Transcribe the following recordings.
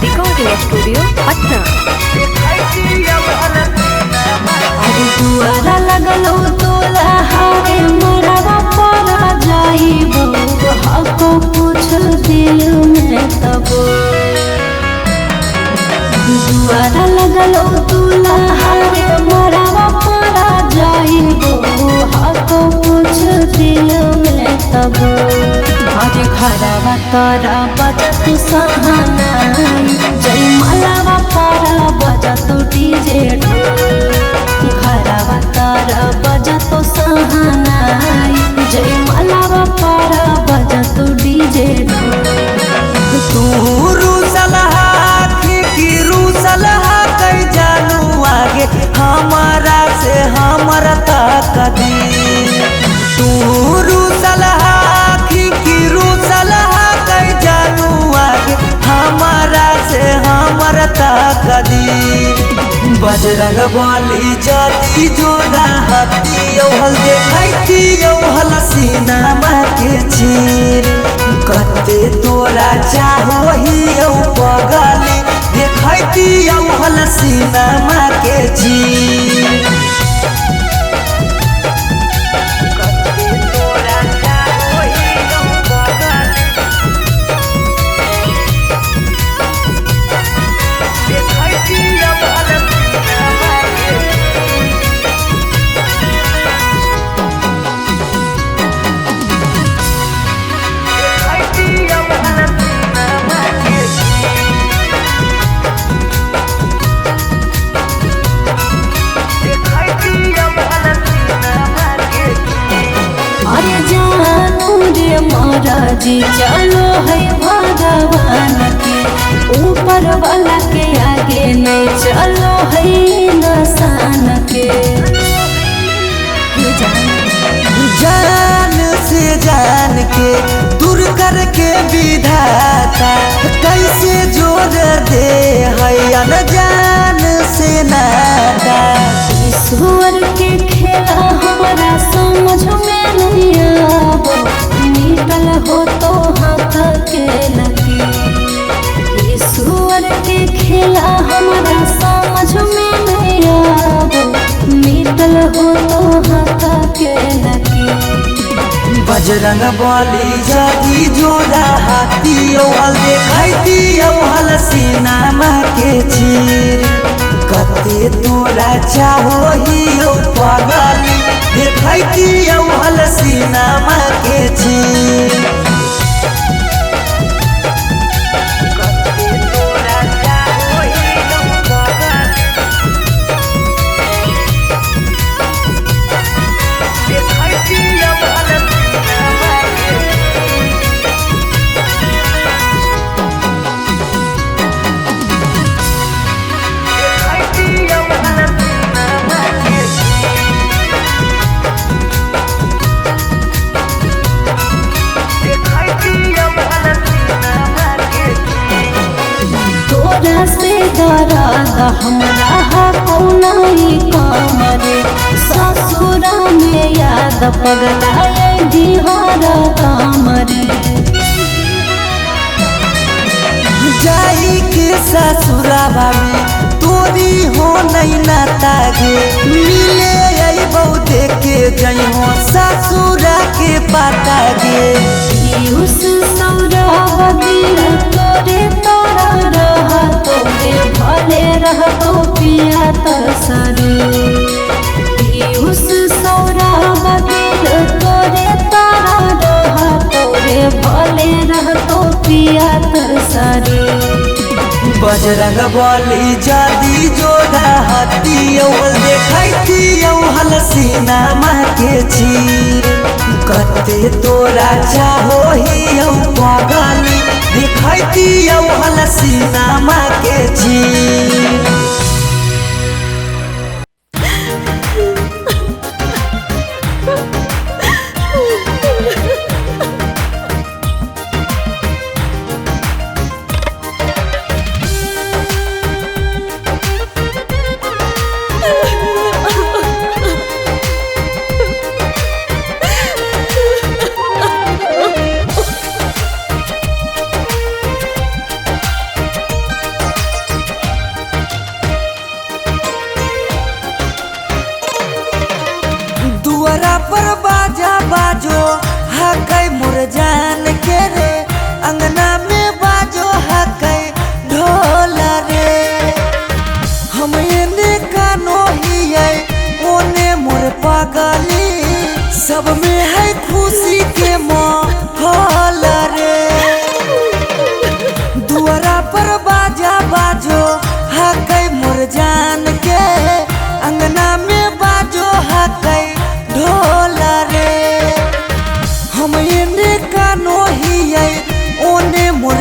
Recording Studio, Patna. अरे दुआरा लगलो तोला हारे मरवा पर जाइबो हको कुछ दिल में तब। दुआरा लगलो तोला हारे मरवा पर जाइबो हको कुछ दिल में तब। अरे घरवा तोरा बजत सहानाई जय मलावा पारा बजत डीजे घरवा तारा बजत सहानाई जय मलावा पारा बजत डीजे। तू रूसलहा की रूसलहा कई जानू आगे हमारा से हमरा तक दी। तू रूसलहा की रूसलहा कई जानू आगे हमारा से हमरा तक दी। बजरंग बली जाती जोड़ा हती औहल देखती औहल सीनामा के चीर। कते तोरा चाहो ही औ पगली देखती औहल सीनामा के चीर। कते तोरा चाहो ही औ पगली देखती औहल सीनामा के अरे जानू रे महाराजी चलो है भगवान के ऊपर वाला के आगे नहीं चलो है नसान के। जान से जान के दूर करके विधाता कैसे जोड़ दे है अनजान से नाता। ईश्वर के खेला हमारा समझ में नहीं आबो निकल हो तो हाथ के लगी। ईश्वर के खेला हमारा समझ में नहीं आबो निकल हो तो हाथ के लगी। बजरंग बली जाती जोड़ा हाथी औहल देखती औहल सीनामा के चीर। कते तोरा चाहो ही औ पगली देखती औहल सीनामा के चीर। कते तोरा चाहो ही औ पगली देखती औहल सीनामा के तोरा से दर्द हमरा कौनाई कमरे ससुरा में याद पगलाए बिहार कमरे। जाई के ससुरावा में तोरी हो नहीं नाता गे मिले आई बहुते के जई हो ससुरा के पाता गे। पीयूष सौरभ दिल तोरे तोरा रह तोरे भले रहतो पिया तसरे। पीयूष सौरभ दिल तोरे तोरा रह तोरे भले रहतो पिया तसरे। बजरंग बली जादी जोड़ा हाथी औहल देखती औहल सीनामा के चीर। कते तोरा चाहो ही औ पगली देखती औहल सीनामा के चीर। Thank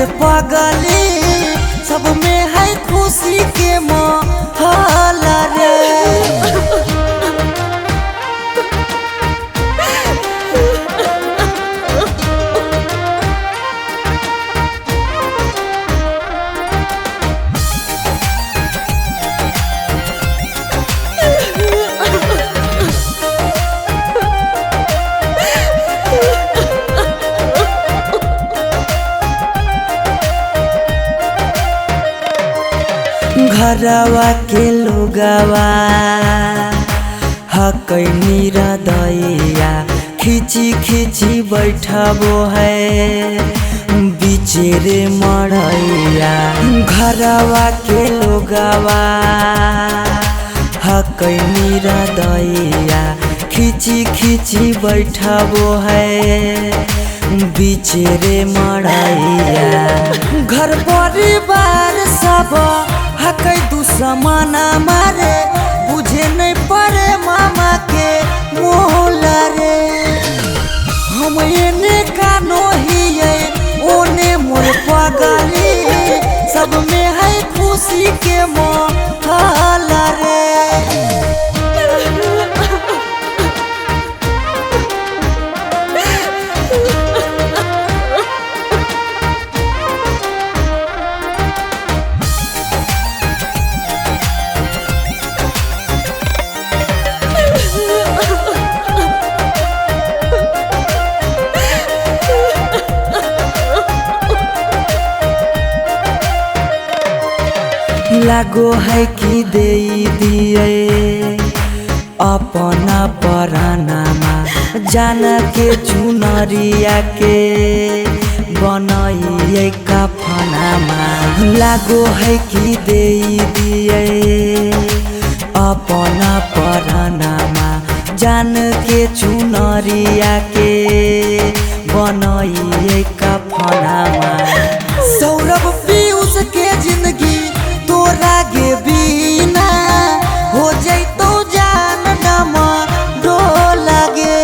मोर पगली, सब में है खुशी के माहौल रे। घरवा के लोगवा हकै निरदैया, खिची खिची बैठबो है बिचेरे मरैया। घरवा के लोगवा हकै निरदैया, खिची खिची बैठबो है बिचेरे मरैया। घर परिवार सब हकै दुश्मन मारे, बुझे नहीं पड़े मामा के मोहला रे। हम एने कानो हियै ओने मोर पगली, सब में है खुशी के माहौल रे। लागो है कि दे दिए अपना परानामा, जान के चुनरिया के बनाइए कफनामा। लागो है कि दे दिए अपना परानामा, जान के चुनरिया के बनाइए कफनामा। सौरभ पीयूष के जिंदगी तोरा गे बिना हो जैतो जान नमा डोला गे।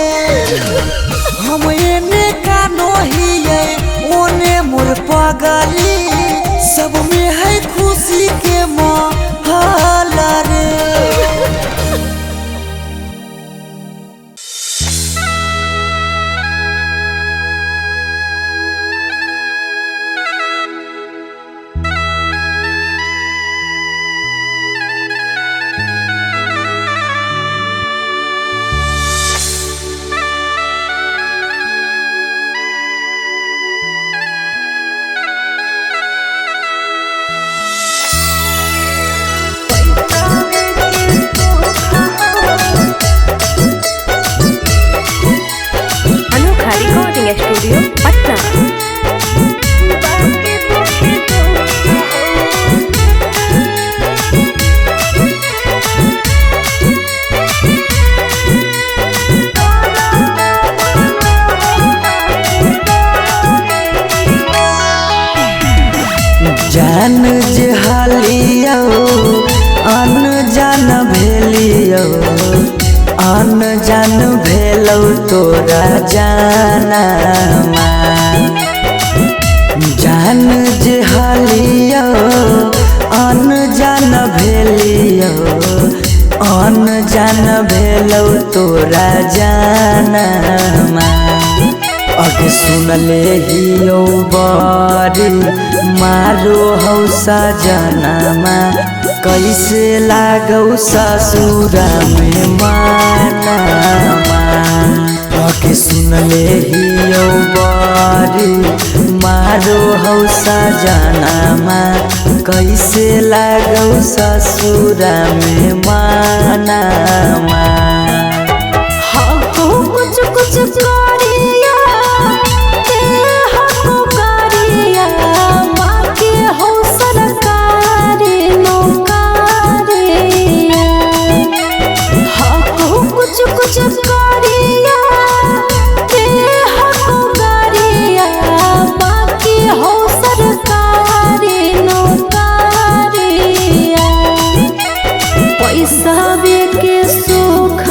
हम एने कानो हियै ओने मोर पगली, सब में है खुशी के माहौल रे। अनोखा रिकॉर्डिंग स्टूडियो पटना। जान जे हालियो अनजान भेलियो, अनजान भेलौ तोरा जानामा। जान जे हालियो अनजान भेलियो, अनजान भेलौ तोरा जानामा। अग सुनले हियो बड़ी मारो हौ सजनामा, कैसे लागौ ससुरा में मानामा। अग सुनले हियो बड़ी मारो हौ सजनामा, कैसे लागौ ससुरा में मानामा। कुछ कुछ करिया करिया माँ के हो सरकारी नौकरिया। हाँ कुछ कुछ करिया करिया माँ के हो सरकारी नौकरिया। पैसा के सुख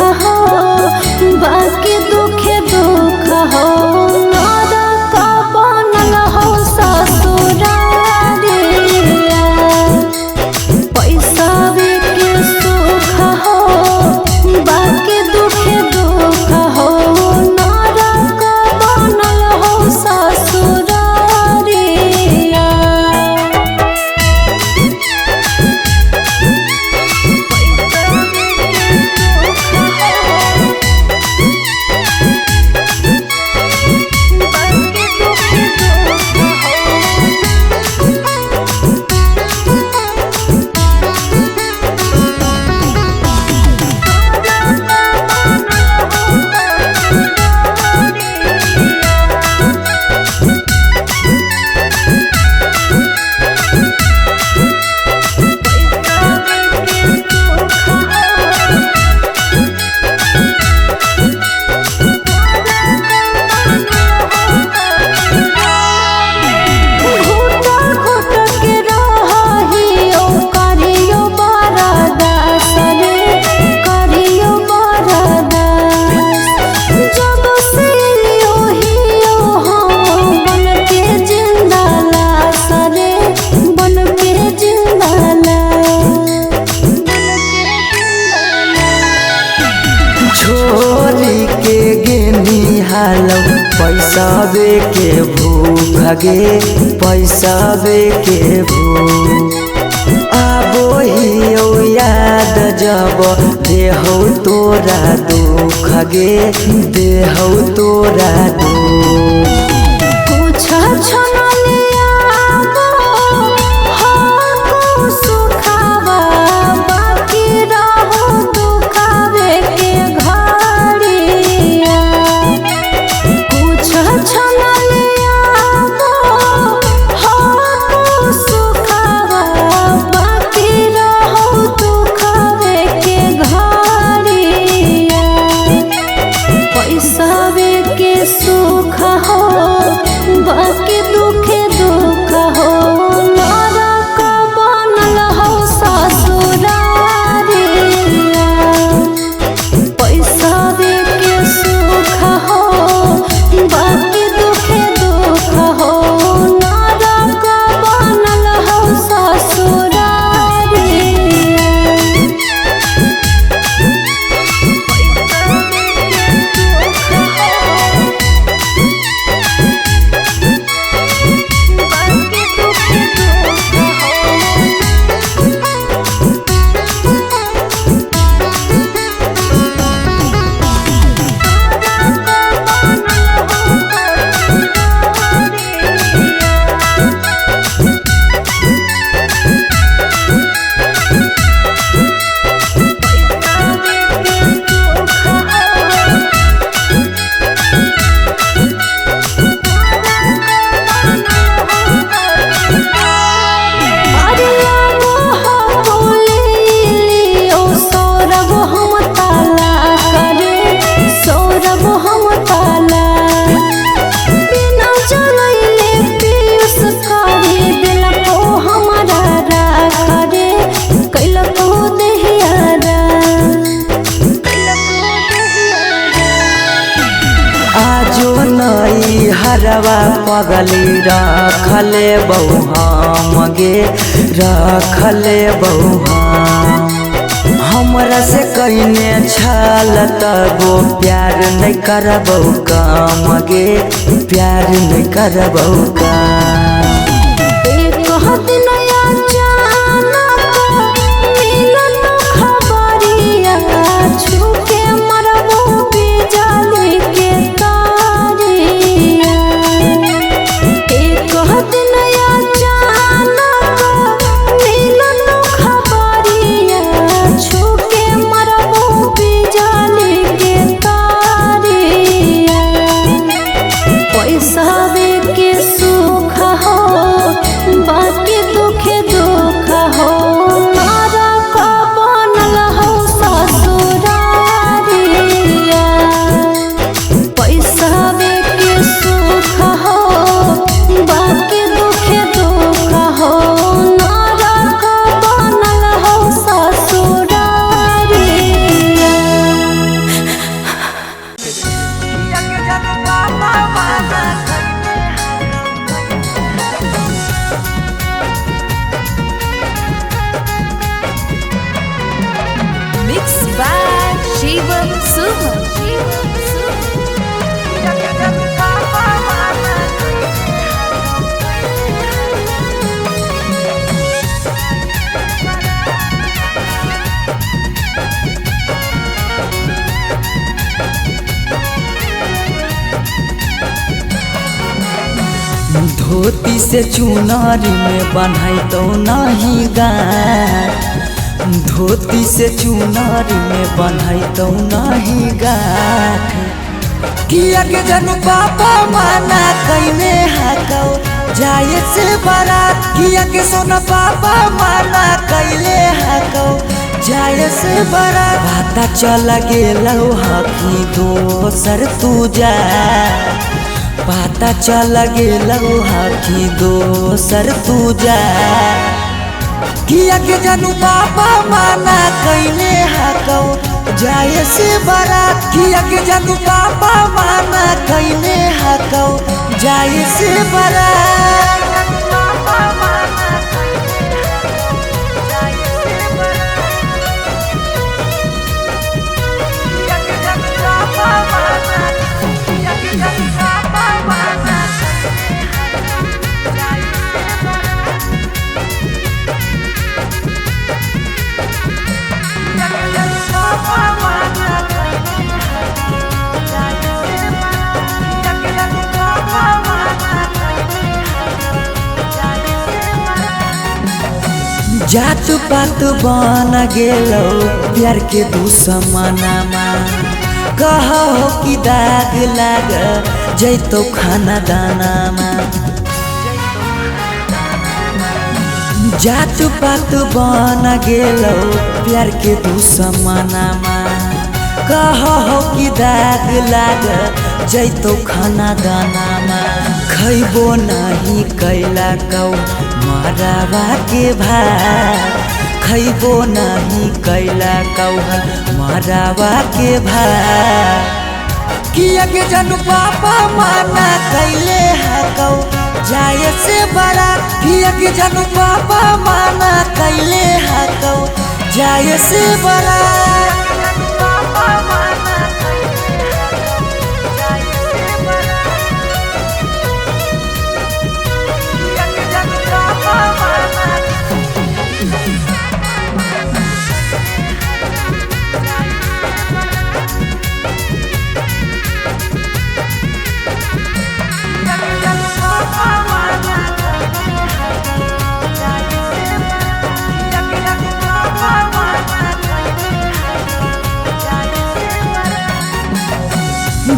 गे पैसावे के भूख। आबो हियौ याद जब देहौ तोरा दुख गे देहौ तोरा दुख। कुछ सुखावा बाकी रहो दुखावे के घड़िया। कुछ सुखावा बाकी रहो दुखावे के घड़िया। पैसावे के सुख हो बाकी दुखे दुख हो। नरक बनल हो ससुरारिया। पैसावे के सुख हो बाकी दुखे दुख हो। नरक बनल हो ससुरारिया। अरे सौरभ हम ताला करे सौरभ हम ताला। बिना चलैले पीयूष करे दिलको हमारा राख रे कैलको देहियारा। आजो नई हरवा पगली रखले बहु हम गे रखले बहु हम। हमरा से कइने छल तबो प्यार नहीं करबौ काम गे प्यार नहीं करबौ काम। एक दिन अचानक मिलल खबरिया छूके मरबो बिजली के तारिया। एक दिन अचानक मिलल खबरिया छूके मरबो बिजली के तारिया। पैसावे के सुख हो बाकी दुखे दुख हो। नरक बनल हो ससुरारिया। पैसावे के सुख हो बाकी दुखे दुख हो। नरक बनल हो ससुरारिया। Mix by Shivam Suman. धोती से चुनरी में बन्हई तो नहीं गाँठ। धोती से चुनरी में बन्हई तो नहीं गाँठ। किया के जनु पापा माना कइने हाकौ जाए से बारात। किया के सोना पापा माना कइले हाकौ जाए से बारात। पता चल गेलौ हकी दोसर तू जा। पता चल गेलौ हकी दोसर तू जा। किया के जानू पापा माना कैले हाकौ जाए से बारात। किया के जानू पापा माना कैले हाकौ जाए से बारात। जात पात बन गेलो प्यार के दुश्मनामा। कहो कि दाग लाग जैतो खाना दानामा। जात पात बन गेलो प्यार के दुश्मनामा। कहो कि दाग लाग जैतो खाना दानामा। खैबो नहीं कैला कौ मरावा के भात। खैबो नहीं कैला कौ मरावा के भात। किया के जनु पापा माना कैले हकौ जाए से बड़ा। किया के जनु पापा माना कैले हकौ जाए से बड़ा।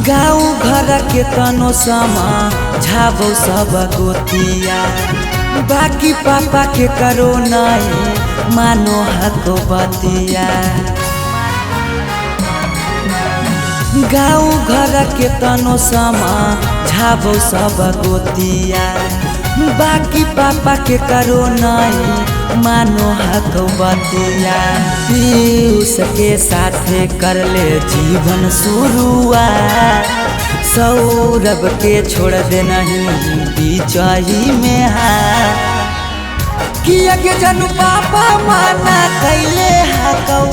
गाँव घर के तनो समा झाबो सब गोतिया। बाकी पापा के करो नहीं मानो हको बतिया। गाँव घर के तनो समा झाबो सब गोतिया। बाकी पापा के करो नहीं मानो हको बतिया। पीयूष के साथे कर ले जीवन शुरुआत। सौरभ के छोड़ दे नहीं बीचही में हाथ। किया के जनु पापा माना कैले हकौ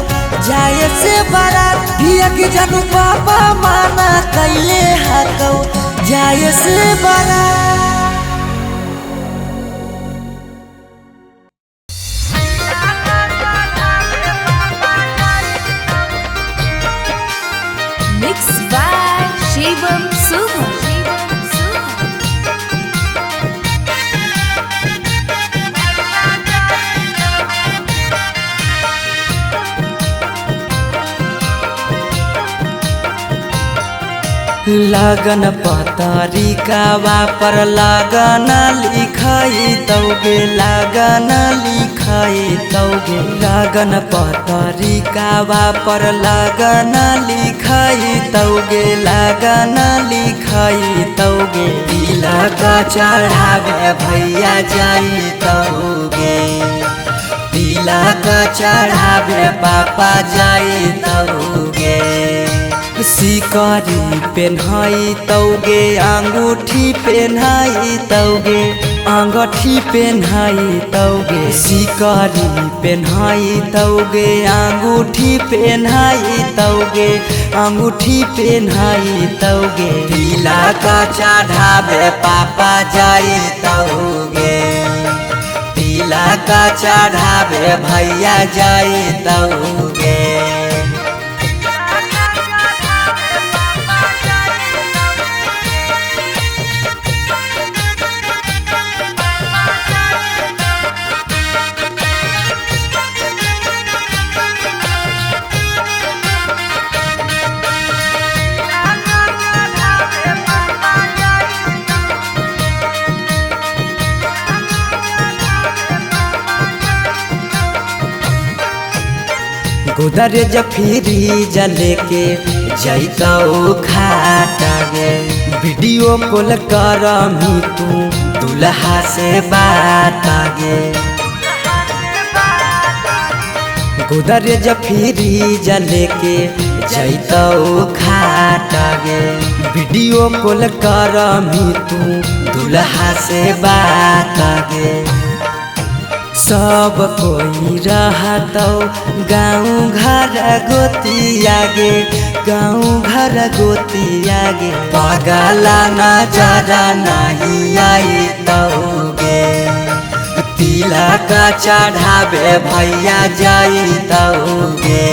जाए से बारात। किया के जनु पापा माना कैले हकौ जाए से बारात। Mix by Shivam Suman. लगन पतरिकावा पर लगन लिखाई तौगे। लगन लिखाई तौगे। लगन पतरिकावा पर लगन लिखाई तौगे। लगन लिखाई तौगे। तिलक चढ़ावे भैया जाई तौगे। तिलक चढ़ावे पापा जाई तौगे। सिकरी पेन्हाई तौगे। अंगूठी पेन्हाई तौगे। अंगूठी पेन्हाई तौगे। सिकरी पेन्हाई तौगे। अंगूठी पेन्हाई तौगे। अंगूठी पेन्हाई तौगे। तिलक चढ़ावे पापा जाई तौगे। तिलक चढ़ावे भैया जाई तौगे। गोदरेज फ्रीज लेके जैतौ खाटा गे। वीडियो कॉल करमी तू दुल्हा से बात गे। गोदरेज फ्रीज लेके जैतौ खाटा गे। वीडियो कॉल करमी तू दुल्हा से बात गे। सब कोई रहतौ गाँव घर गोतिया गे। गाँव घर गोतिया गे। पगला नजर नहीं आई तौगे। तिलक चढ़ावे भैया जाई तौगे।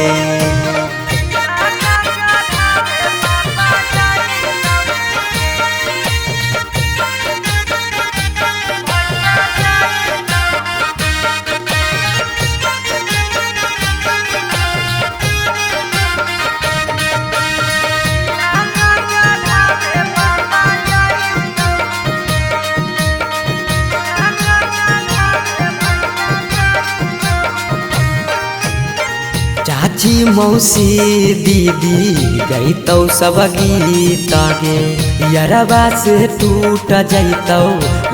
चाची मौसी दीदी गईतौ सब गीत गे, यरबा से टूट जैतौ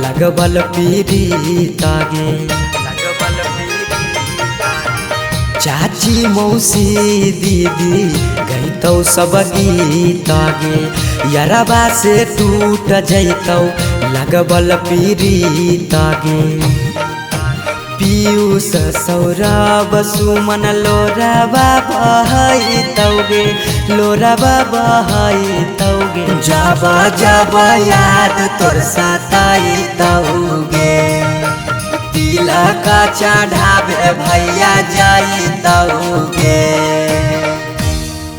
लगबल पीरीत गे। चाची मौसी दीदी गईतौ सब गीत गे, यरबा से टूट जैतौ लगबल पीरीत गे। पीयूष सौरभ सुमन लोराबा बहैतौगे, लोराबा बहैतौगे। जब जब याद तोर सताइतौगे, तिलक चढ़ाबे भैया जाइतौगे।